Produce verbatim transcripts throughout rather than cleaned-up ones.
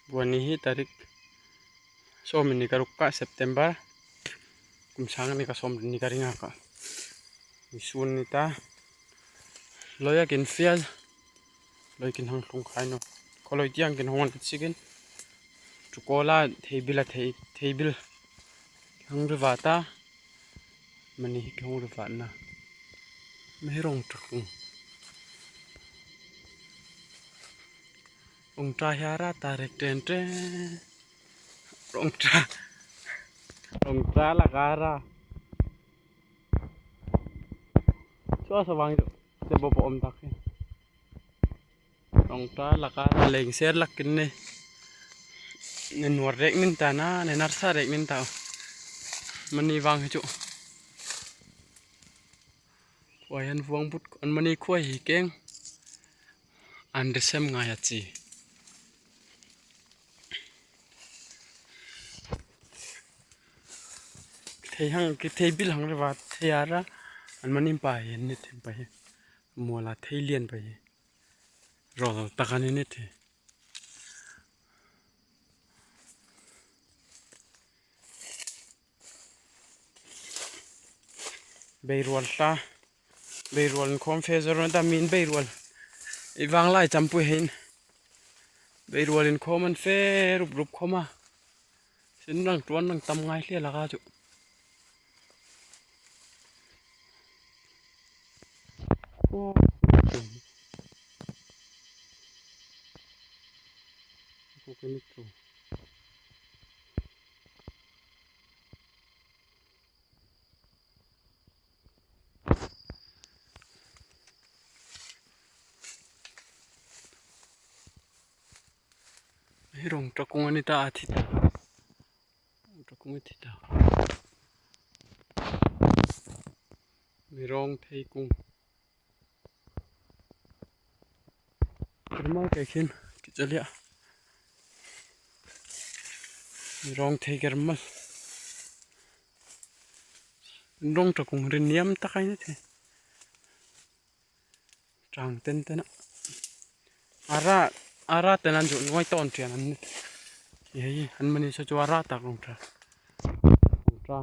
Vawiin hi tarik sawmhni ka ruk ka September. Kum sang ni ka sawmhni ka ring a ka. Ni sun ni ta. Loia kin fiel. Loi kin hang tlung khai naw. Khaw loi tiang kin hawng an ka chikin. Chu kawla thei bil a thei, thei bil. Hang ri va ta. Mani hi hang ri va na. Mi hi rong ṭakung. Rong ṭa hi a ra ta rek ṭen ṭen. Rong ṭa. Rong ṭa la ka ra. Chua sa vang chu. Te bo bo om tak hi. Rong ṭa la ka ra leng ser lak kin ni. Ni nuor rek nin ta na, ni nar sa rek nin ta. Mani vang hi chu. Khuai an vuong but, an mani khuai hi keng. An ri sem ngai a chi. Thei hang, ki thei bil hang ri va, thei a ra. An mani pa hi, ni thei pa hi. Muala thei lian pa hi. Rol tak a ni ni thei. Beiruol ta. Beiruol in khawm fe zor ta min beiruol. I vang lai champui hin. Beiruol in khawm an fe rup rup khawm a. Sin rang tuan rang tam ngai hliel a ka chu. Ko ko ko ko ko. Hi rong ṭakung a ni ta a thi ta. Rong ṭakung a thi ta. Mi rong thei kung. Kermal ke khin, ki chalia. Mi rong thei kermal. Rong ṭakung rin niam tak a ni thei. Chang ten ten a. A ra, a ra ten an chu nuoi tawn ṭian an ni. Hi hei, an mani sa chu a ra tak rong ṭa. Rong ṭa.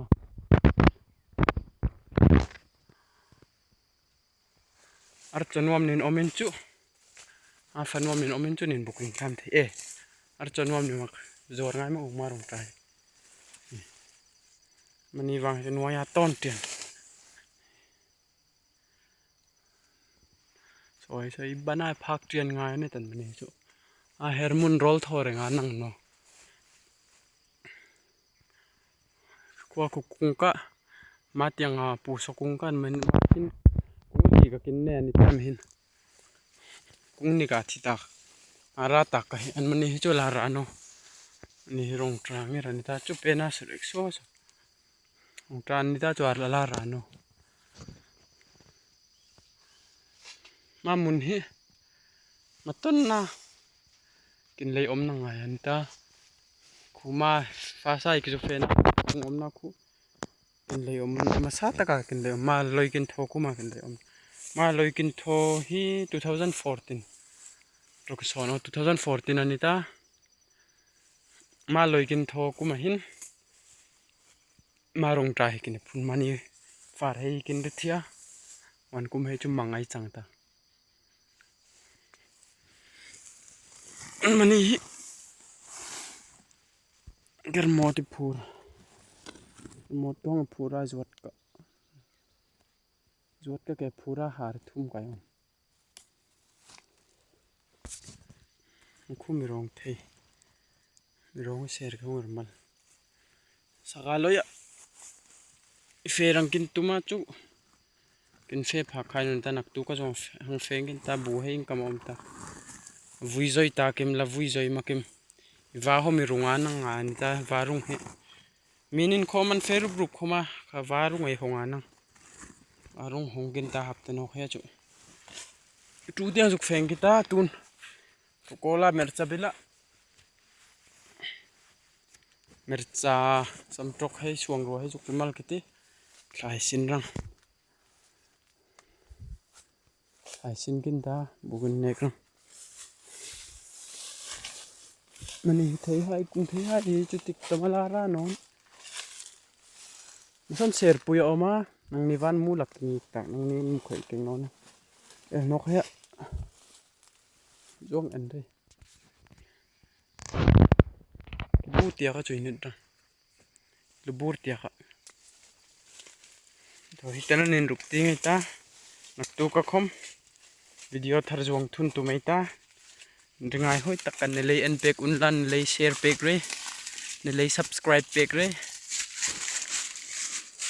Ar chanuam nin omin chu. A fa nuam nin omin chu nin booking tham thei e. Ar chanuam ni mak. Zor ngai ma uk ma rong ṭa hi. Mani vang chu nuoi a tawn ṭian. Soi soi bana phak ṭian ngai ni tan mani chu. A her mun rol thaw reng a nang naw. Kua ku kung ka. Ma tiang a pu so kung ka man ma kin. Kung ni ka kin ne ni tam hin. Kung ni ka thi tak. A ra tak ka hi. An mani hi chu la ra naw. Ni hi rong ṭa nge ra ni ta chu pe na su rek so so. Rong ṭa ni ta chu a la ra naw. Ma mun hi. Ma ton na. Kin lei om na ngai an ta. Khu ma fa sai ki chu fe na. Kung om na khu. Kin lei om, ma sa taka kin lei om. Ma loi kin thaw khu ma kin lei om. Ma loi kin thaw hi two thousand fourteen. Rok so no two thousand fourteen a ni ta. Ma loi kin thaw khu ma hin. Ma rong ṭa hi kin phun mani far hei kin ri thia. Wan kum hei chu mangai chang ta. Mani hi. Ger mawti phur. Mawt tong phur a zuat ka. Zuat ka ke phur a har thum ka yong. Khu mi rong thei. Mi rong ser ka hung mal. Saka loia. I fe rang kin tuma chu. Kin fe pha khai nun ta nak tu ka zong hang fe kin ta bu hei in kam om ta. Vui zoi ta kim la vui zoi ma kim. I va ho mi rung a nang a ni ta va rung he. Minin khawm an fe rup rup khawm a, ka va rung ei hawng a nang. A rung hawng kin ta hap ta nawk he chu. Tu tiang zuk feng ki ta tun. Fukola mercha bila. Mercha samtok hei suang rua hei zuk mal ki ti. Thlai sin rang. Thlai sin kin ta, bukin nek rang. Mani thei hai, kung thei hai hi chu tik tam a la ra naw. Masan serpui a um a, nangni van mu lak ni tak, nangni mu khoi keng naw. Eh, nawk hia. Zuang en dei. Bu tia ka chui nit ra. Lu bur tia ka. To hi tana nin rup ti ngai ta. Naktuk a khom. Video thar zuang thun tu mai ta. Ringai hoi tak kan ne lei en pek un lan, ne lei share pek re. Ne lei subscribe pek re.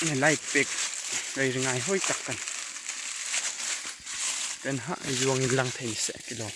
Ne like pek re, ringai hoi tak kan. Kan ha zuang in lang thei se kilo.